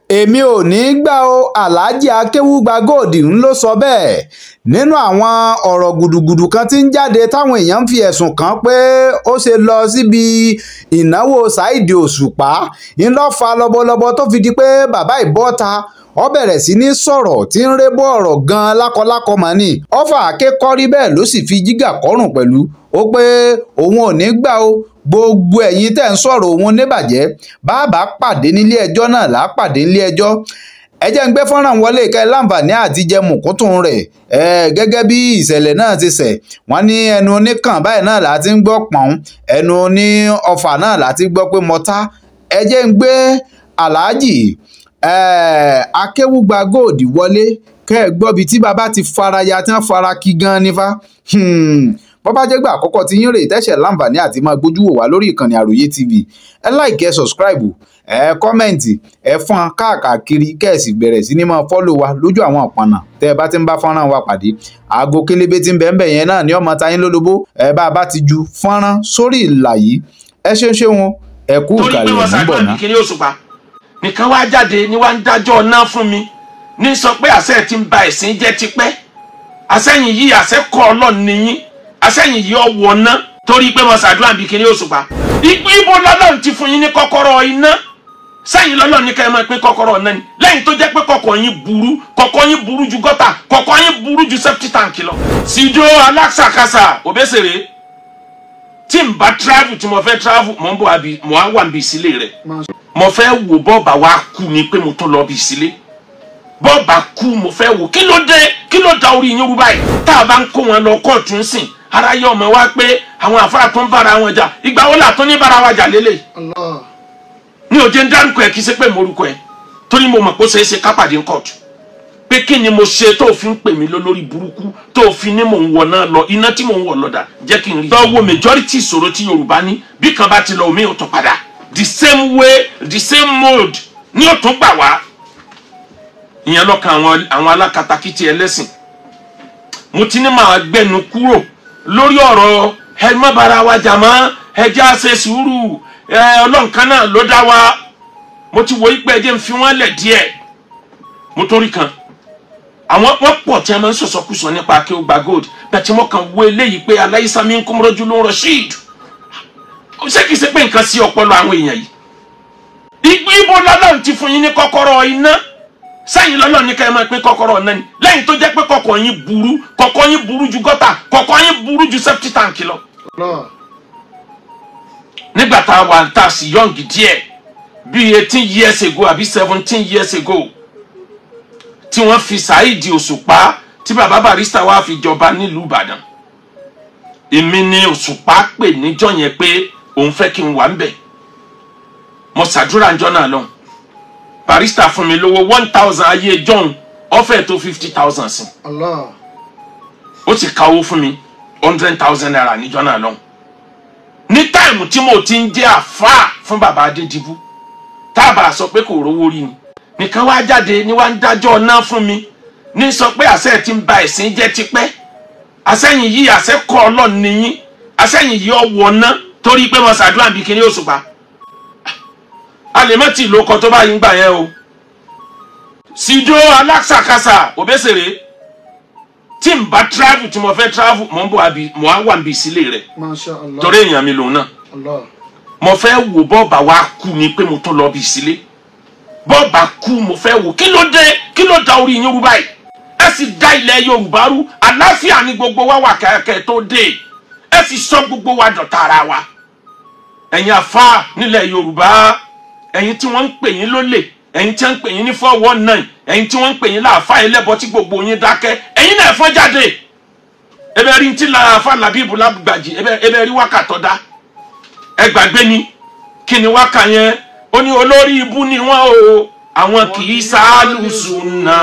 Èmi ò ní í gbà ó, Alhaji Akéwúgbà Gold ń lọ sọ bẹ́ẹ̀ nínú àwọn ọ̀rọ̀ gùdùgùdù kan tí ń jáde táwọn èèyàn ń fi ẹ̀sùn kàn pé ó ṣe lọ síbi ìnáwó Saheed Òṣùpá ń lọ́ fa lọ́bọ̀lọ́bọ̀ tó fi di pé bàbá ìbọ́ta ó bẹ̀rẹ̀ sí ní sọ̀rọ̀ tí ń rébọ́ ọ̀rọ̀ gan-an lákọlákọ mọ́ ni ọfà akékọ́rí bẹ́ẹ̀ ló sì fi jígà kọ́rùn pẹ̀lú ó pé òun ò ní gbà ó, gbogbo ẹ̀yin tẹ́ ń sọ̀rọ̀ òun níbàjẹ́, bàbá pàdé nílé ẹjọ́ náà là á pàdé nílé ẹjọ́. Ẹ jẹ́ ń gbé fọ́nrán wọlé kẹ́ ẹ láǹfààní àti jẹ mùkúntùn rẹ̀. Gẹ́gẹ́ bí ìṣẹ̀lẹ̀ náà ti ṣẹ̀, wọ́n ní ẹnu oníkàn báyìí náà là á ti ń gbọ́ pọ̀n, ẹnu oní ọfà náà là á ti gbọ́ pé mọ́tá. Ẹ jẹ́ ń gbé Alhaji Akéwúgbà Gold wọlé kẹ́ ẹ gbọ́ bí tí bàbá ti faraya tí wọ́n fara kí gan nífa. Bó bá jẹ́ gbà àkọ́kọ́ tí yín rè tẹ́sẹ̀ láǹfààní àti máa gbójú wò wá lórí ìkànnì Àròyé TV, ẹ like, ẹ subscribe, ẹ comment, ẹ fọ́n káàkiri, kẹ́ẹ̀sì bẹ̀rẹ̀ sí ní máa follow wa lójú àwọn ọ̀pọ̀nà tẹ́ ẹ bá ti ń bá fọ́nrán wa pàdé. Aago kélébé tí ń bẹ̀ ń bẹ̀ yẹn náà ní ọmọ tayín lólobó ẹ bá a bá ti ju fọ́nrán sórí ìlà yìí. Ẹ ṣeun ṣeun, ẹ kú torí pé ìkàlẹ̀ wọ́n mú bọ̀ ṣàdúrà ná. bí kiri Òṣùpá nìkan wá jáde ní wá ń dájọ́ ọ̀nà fún mi ní sọ pé àṣẹ ti ń ba ẹ̀sìn jẹ́ tipẹ́, àṣẹyìn yìí àṣẹ kọ́ Ọlọ́run nìyí, àṣẹyìn yìí ọ̀wọ̀ ná torí pé wọ́n ṣàdúrà bí kiri Òṣùpá. Ibo lọ́lọ́run ti fún yín ní kọ́kọ́rọ́ iná? Sẹ́yìn lọ́lọ́run ní ká ẹ máa pín kọ́kọ́rọ́ iná ni, lẹ́yìn tó jẹ́ pé kọ́kọ́ yín burú, kọ́kọ́ yín burú ju gọ́tà, kọ́kọ́ yín burú ju septic tank lọ. Síjó aláṣàkáṣà òbẹ́sẹ̀rẹ̀ tí n bá travel, tí mo fẹ́ travel, mo ń bọ̀ àbí mo á wà níbi ìsílẹ̀ rẹ̀, mo fẹ́ wò bọ́ọ̀bà wa kú ni pé mo tún lọ bí ìsílẹ̀ bọ́ọ̀bà kú, mo fẹ́ wò kí ló dé, kí ló da orí yín rú báyìí. Tá a bá ń kó wọn lọ kóòtù ń sìn, ara yọ ọmọ wa pé àwọn àfáà tó ń bára wọn jà, ìgbà wo là tún ní bára wa jà lélẹ̀? Allah. Ní òjé ń dárúkọ ẹ, kì í ṣe pé mo rúkọ ẹ torí mo mọ̀ pé ó ṣeé ṣe kápàdé ń kóòtù pé kí ni mo ṣe tó fi ń pè mí lólórí burúkú, tó fi ní mò ń wọ̀ náà lọ, iná tí mò ń wọ̀ lọ́dà jẹ́ kí n rí. Lọ wo majority ìṣòro tí Yorùbá ní, bí kan bá ti lọ, omi ò tún padà, the same way, the same mode ní ò tún gbà wá. Ìyẹn lọ́kàn àwọn alákatakítí ẹlẹ́sìn. Mo ti ní màá gbẹnu kúrò lórí ọ̀rọ̀ ẹ má bára wa jà mọ́, ẹ jẹ́ á ṣe sùúrù, ẹ ọlọ́nkan náà ló dá wa. Mo ti wo ipe ẹ jẹ́ ń fi wọ́n lẹ̀ díẹ̀. Mo tó rí kan, àwọn wọ́n pọ̀ tí a máa ń sọ̀sọ̀kùsọ nípa Akéwúgbà Gold bẹ́ẹ̀ tí wọ́n kàn wo eléyìí pé aláìsàmí ń kún rọ́jú ló ń Rasheed. Ṣé kìí ṣe pé nǹkan sí ọpọlọ àwọn èèyàn yìí? Ibo lọ́lọ́run ti fún yín ní kọ́kọ́rọ́ iná? Sẹ́yìn lọ́lọ́run ní ká ẹ máa pín kọ́kọ́rọ́ iná ni, lẹ́yìn tó jẹ́ pé kọ́kọ́ yín burú, kọ́kọ́ yín burú ju gọ́tà, kọ́kọ́ yín burú ju septic tank lọ. Allah. Nígbà tá a wà tá a sì young díẹ̀, bíi 18 years ago àbí 17 years ago, tí wọ́n fi Saheed Òṣùpá tí bàbá Barrister wá fi jọba nílùú Ìbàdàn, èmi ni Òṣùpá pè níjọ́ yẹn pé òun fẹ́ kí n wà ń bẹ̀. Mo ṣàdúrà níjọ́ náà lọ́hùn. Barrister fún mi lówó 1,000 ayé jọ́hún, ọ̀fẹ́ tó 50,000 sí. Allah. Ó sì ka owó fún mi, ₦100,000 níjọ́ náà lọ́hùn, ní time tí mo ti ń jẹ́ àfáà fún bàbá Adédìbú, tá a bá sọ pé kò rówó rí ni nìkan wá jáde ní wá ń dájọ́ ọ̀nà fún mi ní sọ pé àṣẹ ti ń ba ẹ̀sìn jẹ́ tipẹ́, àṣẹyìn yìí àṣẹ kọ́ Ọlọ́run nìyí, àṣẹyìn yìí ọ̀wọ̀ ná torí pé mo ṣàdúrà bí kiri Òṣùpá. A lè má tí ì lóko tó báyìí ń gbà yẹn o. Síjó aláṣàkáṣà òbẹ́sẹ̀rẹ̀ tí n bá travel, tí mo fẹ́ travel, mo ń bọ̀ àbí mo á wà níbi ìsílẹ̀ rẹ̀. Masha Allah. Torí èèyàn mi lòun náà. Allah. Mo fẹ́ wò bọ́ọ̀bà wa kú ni pé mo tún lọ bí ìsílẹ̀ bọ́ọ̀bà kú, mo fẹ́ wò kí ló dé, kí ló da orí yín rú báyìí. Ẹ sì da ilẹ̀ Yorùbá rú. Àlàáfíà ni gbogbo wa wà kẹ́kẹ́ tó dé, ẹ sì sọ gbogbo wa dọ̀tá ara wa. Ẹ̀yin àfa nílẹ̀ Yorùbá, ẹ̀yin tí wọ́n ń pè yín lólè, ẹ̀yin tí wọ́n ń pè yín ní 419, ẹ̀yin tí wọ́n ń pè yín láàfáà ẹlẹ́bọ, tí gbogbo yín dákẹ́, ẹ̀yin náà fọ́n jáde. Ebe rí ti láàfáà Làbíbù Lágbàjì, ebe rí wákàtọ́ dá. Ẹ gbàgbé ni kí ni wákà yẹn? Ó ní olórí ibú ni wọ́n o, àwọn kì í sáálù sùnà.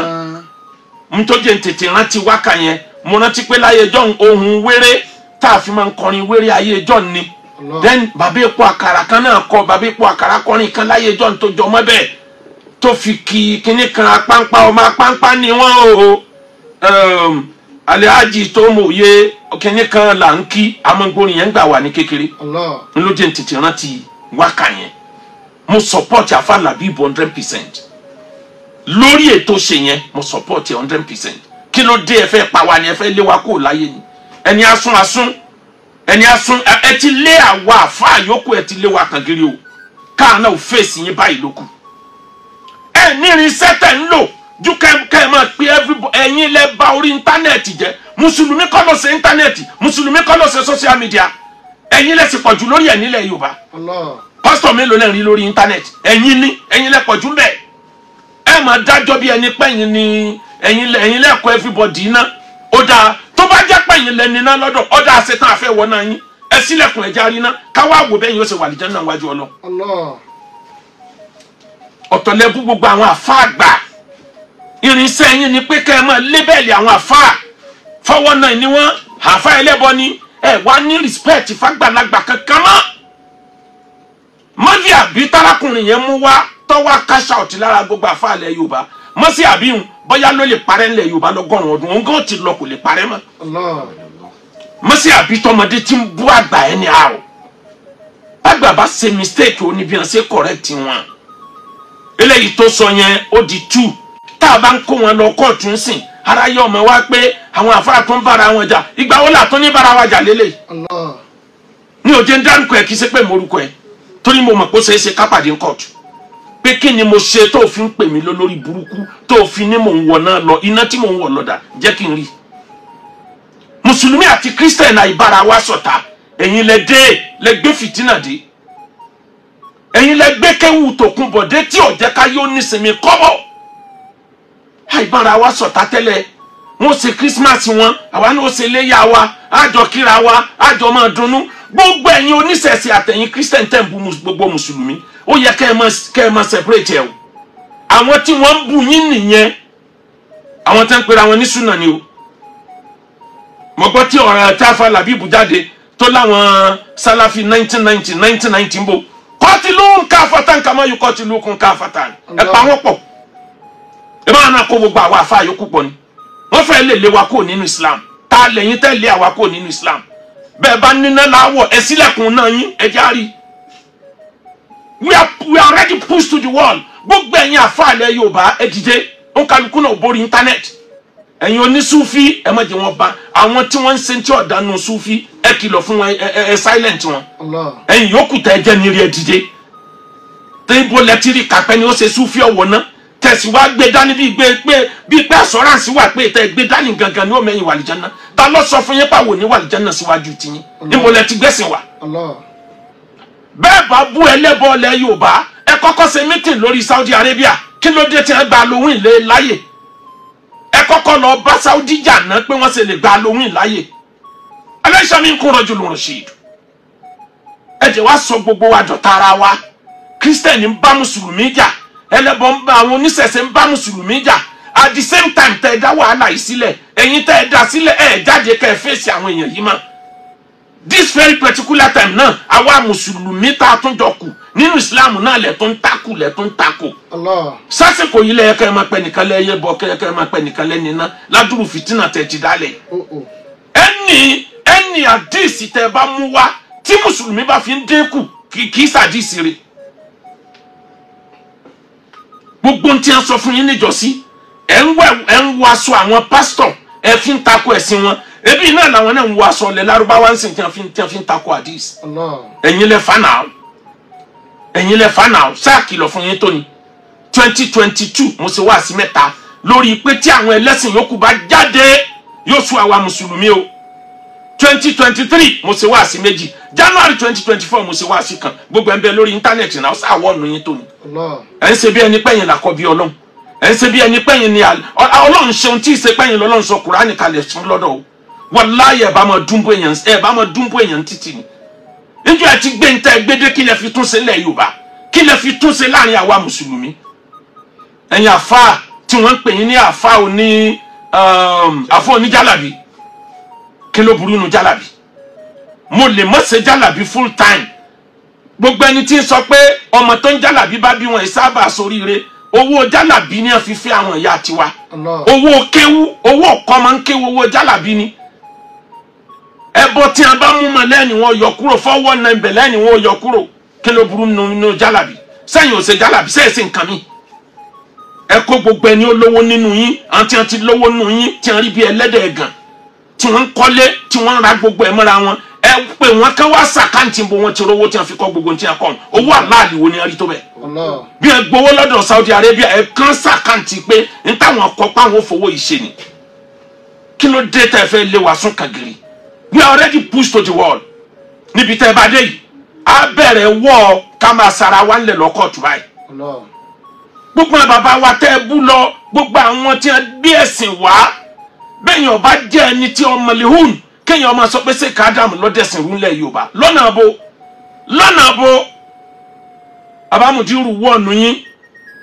Ntọ́jẹ́ ń tètè rántí wákà yẹn, mo rántí pé láyé jọ́n, ohun wéré tá a fi máa ń kọrin wéré ayé jọ́n ni. Allah. Then bàbá epo àkàrà kan náà kọ, bàbá epo àkàrà kọrin kan láyé jọ́n tó jọmọ́ bẹ́ẹ̀, tó fi kí kinní kan apáńpá, ọmọ apáńpá ni wọ́n o, Alhaji tó mòye kinní kan là ń kí amọ̀gbórin yẹn ń gbà wà ní kékeré. Allah. N ló jẹ́ ń tètè rántí wákà yẹn. Mo support Afa Labib 100%. Lórí ètò ṣe yẹn mo support ẹ 100%. Kí ló dé ẹ fẹ́ pa wá ni, ẹ fẹ́ lé wa kúrò láyé ni? Ẹni asún asún, ẹni asún, ẹ ti lé àwa àfáà yòókù, ẹ ti lé wa kàn gírí o. Káà náà ò fèsì yín báyìí ló kù. Ẹ ní irinṣẹ́ tẹ̀ ń lò ju kẹ́ ẹ máa pe everybody. Ẹ̀yin lẹ bà orí íńtánẹ́ẹ̀tì jẹ́. Mùsùlùmí kọ́ ló ṣe íńtánẹ́ẹ̀tì, mùsùlùmí kọ́ ló ṣe social media. Ẹ̀yin lẹ sì pọ̀jù lórí ẹ̀ nílẹ̀ Yorùbá. Pásítọ̀ mélòó lẹ́ ń rí lórí íńtánẹ́ẹ̀tì? Ẹ̀yin ni, ẹ̀yin lẹ pọ̀jù ń bẹ̀. Ẹ máa dájọ́ bí ẹni pẹ́yìn ni, ẹ̀yin lẹ́kọ̀ọ́ everybody iná. Ó dáa tó bá jẹ́ pẹ́yìn lẹ́ni iná lọ́dọ̀, ó dáa ṣetán àfẹ́ wọ náà yín. Ẹ sílẹ̀kùn ẹja rí iná, káwá wò bẹ́yìn ó ṣe wà lìjẹ́ náà wájú ọlọ. Ọ̀tọ̀ lẹ́bú gbogbo àwọn àfáà gbà. Irinṣẹ́ yín ni pé kẹ́ ẹ máa lébẹ̀lì àwọn àfáà. Fọwọ́ náà ni wọ́n, àfáà ẹlẹ́bọ ni. Ẹ wá ní respect fàgbàlagbà kankan mọ́. Mọ́lì àbí tárákùnrin yẹn mú wá tọ́wọ́ cash out lára gbogbo àfáà ilẹ̀ Yorùbá. Mọ́sí àbíhùn bóyá ló lè parẹ́ ńlẹ̀ Yorùbá lọ́gọ́rùn-ún ọdún, òun gan ti lọ kò lè parẹ́ mọ́. Mọ́sí àbí tọmọdé ti ń bú àgbà ẹni àrò. Àgbà bá ṣe mistake ó ní bí wọ́n ṣe correct wọn. Eléyìí tó sọ yẹn ó di 2. Tá a bá ń kó wọn lọ kóòtù ń sìn, ara yọ ọmọ wa pé àwọn àfáà tó ń bára wọn jà. Ìgbà wo là tó ní bára wa jà lélẹ̀? Ní òjé ń dárúkọ ẹ kì í ṣe pé mo rúkọ ẹ, torí mo mọ̀ pé ó ṣeé ṣe ká pàdé ń kóòtù. Pé kí ni mo ṣe tó fi ń pè mí lólórí burúkú, tó fi ní mò ń wọ̀ náà lọ, iná tí mò ń wọ̀ lọ́dà jẹ́ kí n rí. Mùsùlùmí àti kírísítẹ̀nì àìbára wa ṣọ̀tá. Ẹ̀yin lẹ dé, lẹ gbé fìtínà dé. Ẹ̀yin lẹ gbé kéwù Tòkunbọ̀ dé tí ò jẹ́ ká yóò nísinmi kọ́bọ̀. Àìbára wa ṣọ̀tá tẹ́lẹ̀. Wọ́n ṣe Christmas wọn, àwa náà ṣe léyà wa, àjọ kíra wa, àjọ máa dunnú. Gbogbo ẹ̀yin oníṣẹ̀ṣe àtẹ̀yin Christian tẹ̀ ń bú gbogbo mùsùlùmí, ó yẹ kẹ́ ẹ máa separate ẹ o. Àwọn tí wọ́n ń bú yín nìyẹn, àwọn tẹ́ ń pera wọn ní súnà ni o. Mo gbọ́ tí ọ̀rọ̀ Tafa Labibu jáde tó láwọn Sálàfí 1990 1990 ń bò. Kọ́tìlú káfátán kàmá yìí, kọ́tìlú kún káfátán. Ẹ pa wọ́n pọ̀. Ẹ máa náà kó gbogbo àwọn àfáà yòókù pọ̀ ni. Wọ́n fẹ́ lè lé wa kúrò nínú Islam. Ta lẹ́yìn tẹ́ lé àwa kúrò nínú Islam? Bẹ́ẹ̀ bá níná láwọ̀, ẹ sílẹ̀kùn náà yín, ẹ já rí. We are already pushed to the wall. Gbogbo ẹ̀yin àfáà ilẹ̀ Yorùbá ẹ dìde. Òǹkàlùkù náà borí íńtánẹ́ẹ̀tì. Ẹ̀yin onísúfí ẹ má jẹ́ wọn bá àwọn tí wọ́n ń ṣe tí ọ̀dánù súfí, ẹ kìlọ̀ fún wọn, ẹ silent wọn. Ẹ̀yin yòókù tẹ́ ẹ jẹ́ ní rí ẹ dìde. Tẹ́bó lẹ́tírí kápẹ́ ni ó ṣe súfí ọ̀wọ̀ náà. Tẹ̀sí wá gbé dání bí gbé pé bí pé assurance wà pé tẹ́ gbé dání gangan ni ó mẹ́yìn wàlìjánná. Ta ló sọ fún yín pàwọ̀ ní wàlìjánná síwájú tiyín? Níbo lẹ ti gbẹ́sìn wà? Bẹ́ẹ̀ bá bú ẹlẹ́bọ ilẹ̀ Yorùbá, ẹ kọ́kọ́ ṣe meeting lórí Saudi Arabia. Kí ló dé tí wọ́n gba Halloween lé láyè? Ẹ kọ́kọ́ lọ bá Saudi jà náà pé wọ́n ṣe lè gba Halloween láyè. Aláìsàn mi ń kún rọjò lòrùn sí i. Ẹ jẹ́ wá sọ gbogbo wa dọ̀tá ara wa. Christian ń bá mùsùlùmí jà, ẹlẹ́bọ ń bá àwọn oníṣẹ̀ṣe ń bá mùsùlùmí jà. At the same time tẹ́ ẹ dá wàhálà yìí sílẹ̀, ẹ̀yin tẹ́ ẹ dá sílẹ̀, ẹ jáde kẹ́ ẹ fèsì àwọn èèyàn yìí mọ́. This very particular time náà, àwa mùsùlùmí tá a tún jọ kù nínú Islam náà lẹ̀ tó ń takù, lẹ̀ tó ń takò. Sásìkò yìí lẹ́yẹ kẹ́ ẹ máa pẹ́ nìkan lẹ́yẹ bọ, kẹ́ ẹ máa pẹ́ nìkan lẹ́ni iná ládùrú fìtínà tẹ̀ ti dálẹ̀. Ẹni àdìsí tẹ́ bá mú wá tí mùsùlùmí bá fi ń dínkù kì í sàdìsí rẹ̀. Gbogbo ohun tí a sọ fún yín níjọ́sí, ẹ̀ ń wọ aṣọ àwọn pásítọ̀, ẹ fi ń takò ẹ̀sìn wọn. Ebi náà làwọn náà ń wọ aṣọ ilẹ̀ Lárúbáwá ń sìn tí wọ́n fi ń takò àdìs. Ẹ̀yin lẹ fa náà, ẹ̀yin lẹ fa náà. Sáà kìlọ̀ fún yín tó ni 2022 mo ṣe wáàsí mẹ́ta lórí pé tí àwọn ẹlẹ́sìn yòókù bá jáde yóò sú àwa mùsùlùmí o. 2023 mo ṣe wáàsí méjì, January 2024 mo ṣe wáàsí kan. Gbogbo ẹ̀ ń bẹ lórí íńtánẹ́ẹ̀tì náà, sáà wọ́ọ̀nù yín tó ni. Ẹ̀ ń ṣe bí ẹni pẹ́yìn làkọ́ bí Ọlọ́run. Ẹ̀ ń ṣe bí ẹni pẹ́yìn ni Ọlọ́run ṣeun tí ì ṣe pẹ́yìn lọ́lọ́run sọ Kùránì kalẹ̀ fún lọ́dọ̀ o. Wàláyé ẹ̀ bá máa dúnbó èèyàn, ẹ̀ bá máa dúnbó èèyàn títì ni. Níjọ́ ẹ ti gbé ń tẹ́ gbédé, kí lẹ fi tún ṣe lẹ̀ Yorùbá? Kí lẹ fi tún ṣe láàrin àwa mùsùlùmí? Ẹ̀yin àfáà tí wọ́n ń pè yín ní àfáà oní àfáà oníjàlábí, kí ló burú nu jálàbí? Mo lè mọ̀ ṣe jálàbí full time. Gbogbo ẹni tí ń sọ pé ọmọ tó ń jálàbí bá bí wọn ìsábà soríire, owó jálàbí ni wọ́n fi fẹ́ àwọn ìyá tiwa. Owó kéwú, owó ọ̀kọ́ máa ń kéwú, owó jálàbí ni. Ẹbọ tí a bá mú mọ lẹ́ni wọn yọ kúrò, fọwọ́ náà ibẹ̀ lẹ́ni wọn yọ kúrò. Kí ló burú nínú jálàbí? Sẹ́yìn ò ṣe jálàbí, sẹ́yìn sí nǹkan mi. Ẹ kó gbogbo ẹni olówó nínú yín, àwọn tí wọ́n ti lówó nínú yín tí wọ́n rí bí ẹlẹ́dẹ̀ ẹ̀gàn, tí wọ́n ń kọ́lé, tí wọ́n ń ra gbogbo ẹ̀ mọ́ra wọn. Ẹ pé wọn kán wá sàkáǹtì bó wọn ti rówó tí wọ́n fi kọ́ gbogbo tí wọ́n kọ́. Owó àláàlì wo ni wọ́n rí tó bẹ́ẹ̀? Bí ẹ gbowó lọ́dọ̀ Saudi Arabia, ẹ kán sàkáǹtì pé n táwọn kọ́ páwọn fowó yìí ṣe ni. Kí ló dé tẹ́ ẹ fẹ́ lé wa sún kàgìrì? We are already pushed to the wall. Níbi tẹ́ ẹ bá dé yìí, á bẹ̀rẹ̀ wọ́ ká máa sara wa ńlẹ̀ lọ́kọ̀ọ̀tù báyìí. Gbogbo àwọn bàbá wa tẹ́ ẹ bú lọ, gbogbo àwọn tí wọ́n gbé ẹ̀sìn wá, bẹ́ẹ̀ yẹn ọba jẹ́ ẹni tí ọmọ lehun, kéèyàn ọmọ sọ pé ṣé kádàmù lọ́dẹ̀sìn rúlẹ̀ Yorùbá lọ́nà bo, lọ́nà bo. Àbámùdírù wọ̀nù yín,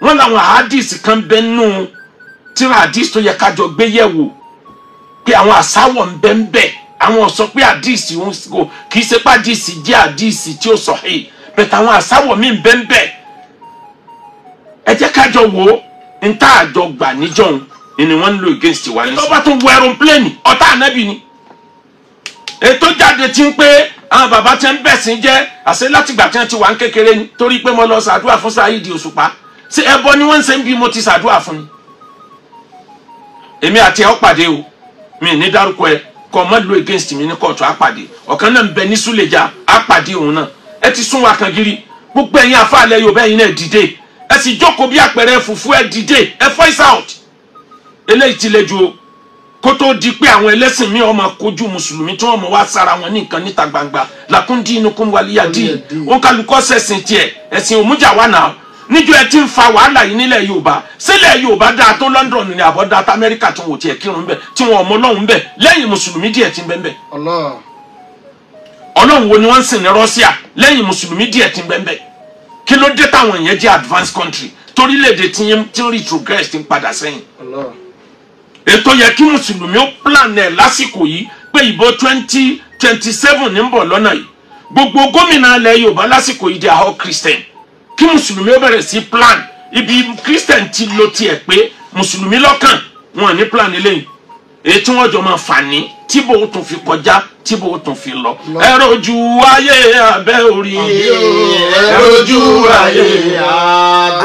wọ́n làwọn àádìsì kan bẹ́ nù tíra àdìsì tó yẹ kájọ gbé yẹ̀wò, pé àwọn àsáwọ̀ ń bẹ́ ń bẹ́. Àwọn sọ pé àdìsì kì í ṣe pé àdìsì jẹ́ àdìsì tí ó sọ hì, bẹ̀tẹ̀ àwọn àsáwọ̀ míì ń bẹ́ ń bẹ́. Ẹ jẹ́ kájọ wò ó, n tá àjọ gbà níjọ́un ni wọ́n ń lò against wa ní. Tó bá tún wọ aeroplane, ọ̀tá ànábì ni. Ètò jáde ti ń pé àwọn bàbá tí ń bẹ̀sìn jẹ́ àṣẹ látìgbà tí wọ́n ti wà ń kékeré ni, torí pé mo lọ ṣàdúrà fún Saheed Òṣùpá. Ṣé ẹbọ ni wọ́n ń ṣe ń bí mo ti ṣàdúrà fún ni? Èmi àti ẹ ó pàdé o, mi ní dárúkọ ẹ, kọ́ mọ́ lo against mi ní kóòtù, á pàdé. Ọ̀kan náà ń bẹ ní Súlẹ̀jà, á pàdé òun náà. Ẹ ti sún wa kan gírí, gbogbo ẹ̀yin àfáàlẹ̀ Yorùbá ẹ̀yin náà dìde, ẹ sì jókòó bí àpẹẹrẹ fùfú, ẹ dìde, ẹ voice out. Eléyìí ti le ju o, kó tó di pé àwọn ẹlẹ́sìn mi ọmọ kojú mùsùlùmí tí wọ́n mọ̀ wá sára wọn ní nǹkan níta gbangba. Lakundinukum waliyadin, òun kálukọ́ sẹ̀sìn tiẹ̀, ẹ̀sìn òmùjà wà náà. Níjọ́ ẹ ti ń fa wàhálà yìí nílẹ̀ Yorùbá, sílẹ̀ Yorùbá dáa tó London ní àbọ̀ dáa tó Amẹ́ríkà tí wọn ò tiẹ̀ kírun bẹ̀, tí wọn ọmọ Ọlọ́run bẹ̀, lẹ́yìn mùsùlùmí díẹ̀ ti ń bẹ ń bẹ̀. Ọlọ́run wo ni wọ́n ń sìn ní Russia lẹ́yìn mùsùlùmí díẹ̀ ti ń bẹ ń bẹ̀? Kí ló dé táwọn èèyàn jẹ́ advanced country torílẹ̀-èdè tí ń retrogress ti ń padà sẹ́yìn? Ètò yẹ kí mùsùlùmí ó plan ẹ̀ lásìkò yìí pé ìbò 2027 ní ń bọ̀ lọ́nà yìí. Gbogbo gómìnà ilẹ̀ Yorùbá lásìkò yìí they are all Christian. Kí mùsùlùmí ó bẹ̀rẹ̀ sí plan ibi Christian ti lo tiẹ̀ pé mùsùlùmí lọ́kàn wọn ní plan eléyìí, èyí tí wọ́n jọ máa fà ní tíbò ó tún fi kọjá, tíbò ó tún fi lọ. Ẹ rojú ayé abẹ́ orí, ẹ rojú ayé.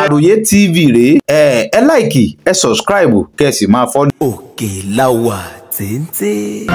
Àròyé TV rèé, ẹ láìkì, ẹ sọ̀scribe, kẹ́ ẹ sì máa fọ́lọ̀. Òkè la wà téńté.